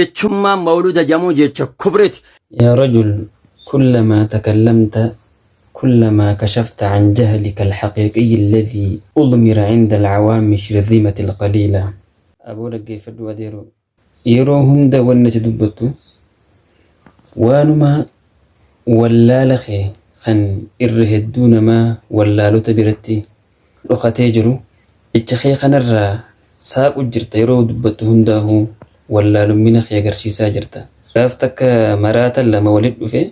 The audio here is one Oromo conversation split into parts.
Jechummaan mawluda jamuu jecha kubriti. يا رجل، كلما تكلمت كلما كشفت عن جهلك الحقيقي الذي أضمر عند العوام الشرذمة القليلة. Aboo dhaggeeffadhu adeeroo, yeroo hunda wanni ati dubbattu waanuma wallaala kee kan irra hedduu namaa wallaalota biratti dhokatee jiru jecha kee kanarraa saaqu jirta. Yeroo dubbattu hundaa'uu wallaalummina kee agarsiisaa jirta. Gaaf takka maraatan lama walitti dhufe,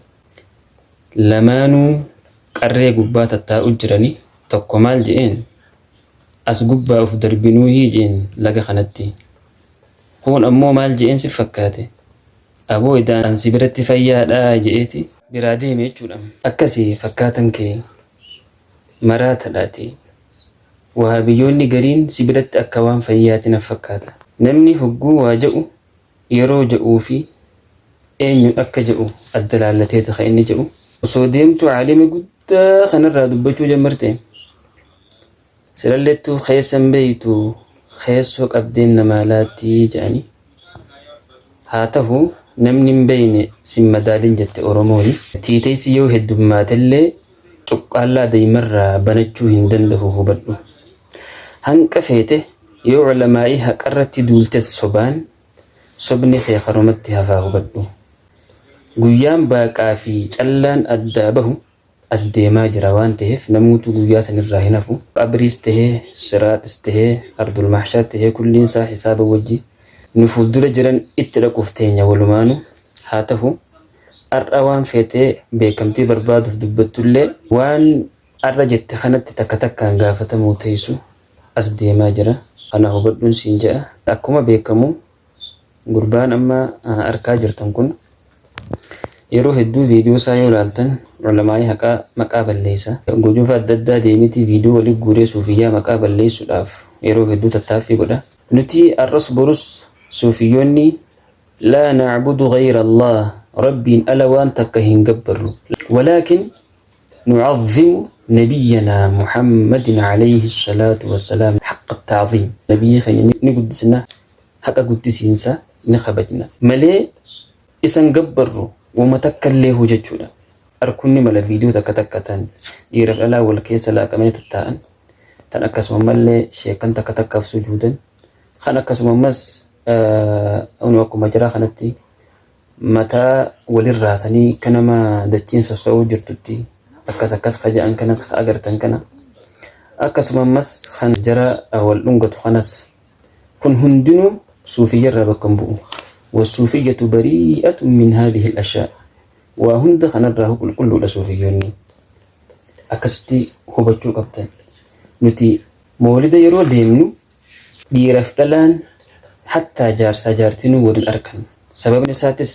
lamaanuu qarree gubbaa tattaa'u jirani. Tokko maal je'een? "As gubbaa uf darbinuuhii?" jeen laga kanatti. Kun ammoo maal je'een si fakkaate? "Aboo, idaan si biratti fayyaadhaa" je'eeti biraa deeme jechuudha. Akkasii fakkaatan kee maraatadhaati. Wahabiyyoonni gariin si biratti akka waan fayyaati na fakkaata. Namni hogguu waa je'u yeroo je'uu fi eenyuun akka je'u adda laallateeti kan inni je'u. Osoo deemtu caalima guddaa kanarraa dubbachuu jammarte. Silalleettuu keessan beeytu keessoo qabdeen namaa laattii jedhanii. Haa ta'u, namni hin beeyne sin madaalin jette Oromooni. Tiiteessi yoo heddummaatellee cuqqaallaa deemarraa banachuu hin danda'u, hubadhu. Hanqa feete yoo ulamaa'ii haqarratti duultes sobaan, sobni kee karumatti hafaa, hubadhu. Guyyaan baaqaa fi callaan addaa bahu as deemaa jira waan ta'eef namuutu guyyaa sanirraa hin hafu. Qabriis tahee, siraaxis tahee, ardul mahshar tahee, kulliin isaa hisaaba wajji nu fuuldura jiran itti dhaquuf teenya walumaanu. Haa ta'u, har'a waan feetee beekamtii barbaaduuf dubbattullee waan har'a jette kanatti takka takkaan gaafatamuu teessu as deemaa jira. Kana hubadhuun siin jedha. Akkuma beekamu gurbaan amma arkaa jirtan kun yeroo hedduu viidiyoo isaa yoo ilaaltan ulamaa'ii haqaa maqaa balleessa. Gojofa adda addaa deemiti viidiyoo walitti guuree suufiyyaa maqaa balleessuudhaaf yeroo hedduu tattaaffii godha. Nuti har'as borus suufiyyoonni لا نعبد غير الله, rabbiin ala waan takka hin gabbarru. ولكن نعظم نبينا محمد عليه الصلاة والسلام حق التعظيم. Nabiyyi keenya ni guddisna, haqa guddisiinsa ni kabajna. Malee isan gabbarru wama takka illee jechuudha. Arkunni mala viidiyoo takka takka tan dhiiraaf dhalaa wal keessa laaqamanii tattaa'an, tan akkasuma mallee sheekan takka takkaaf sujuudan, kan akkasuma ammas akkuma jiraa kanatti mataa walirraasanii kan nama dachiin sossoo'uu jirtutti akkas akkas kaja'an kanas agartan kana, akkasuma ammas kan jara wal dhungatu kanas, kun hundinuu suufiyyarraa bakka hin bu'u. والصوفية بريئة من هذه الأشياء. Waa hunda kanarraa qulqulluudha suufiyyoonni. Akkasitti hubachuu qabdan. Nuti moolida yeroo deemnu dhiiraaf dhalaan, hattaa jaarsaa jaartinuu waliin arkan. Sababni isaatis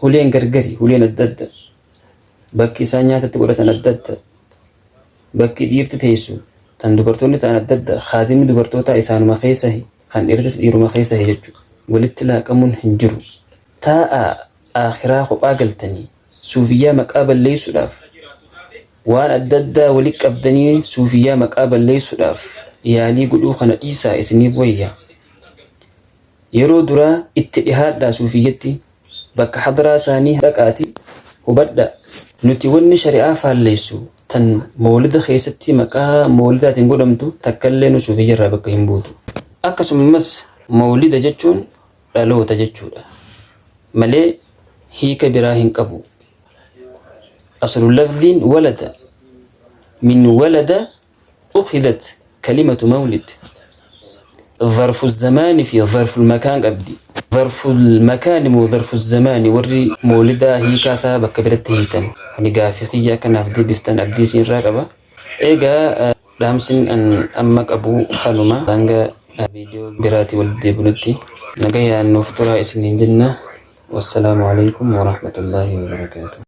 huleen gargari, huleen adda adda. Bakki isaan nyaatatti godhatan adda adda. Bakki dhiirti teessu tan dubartoonni ta'an adda adda. Haadimni dubartootaa isaanuma keessa, kan dhiirtis dhiiruma keessa jechuudha. Walitti laaqamuun hin jiru. Taa'a akhiraa kophaa galtanii suufiyyaa maqaa balleessuudhaaf waan adda addaa walitti qabdanii suufiyyaa maqaa balleessuudhaaf yaalii godhuu kana dhiisaa, isiniif wayya. Yeroo duraa itti dhihaadhaa, suufiyyatti bakka hadaraa isaanii dhaqaati hubadha. Nuti wanni shari'aa faalleessu tan moolida keessatti maqaa moolidaatiin godhamtu takkallee nu suufiyyarraa bakka hin buutu. Akkasumas moolida jechuun dhaloota jechuudha. Malee hiika biraa hin qabu. أصل اللفظ ولد، من ولد أخذت كلمة مولد. ظرف الزمان في ظرف المكان qabdi. ظرف المكان مو ظرف الزمان. Warri moolidaa hiikaa bakka biratti hiitan. Ani gaafii kiyya kanaaf deebiftan abdii siinirraa qaba. Egaa dhaamsin an amma qabu kanuma. Hanga viidiyoo biraatii walitti deebinutti nagayaan nuuf turaa isiniin jenna. والسلام عليكم ورحمة الله وبركاته.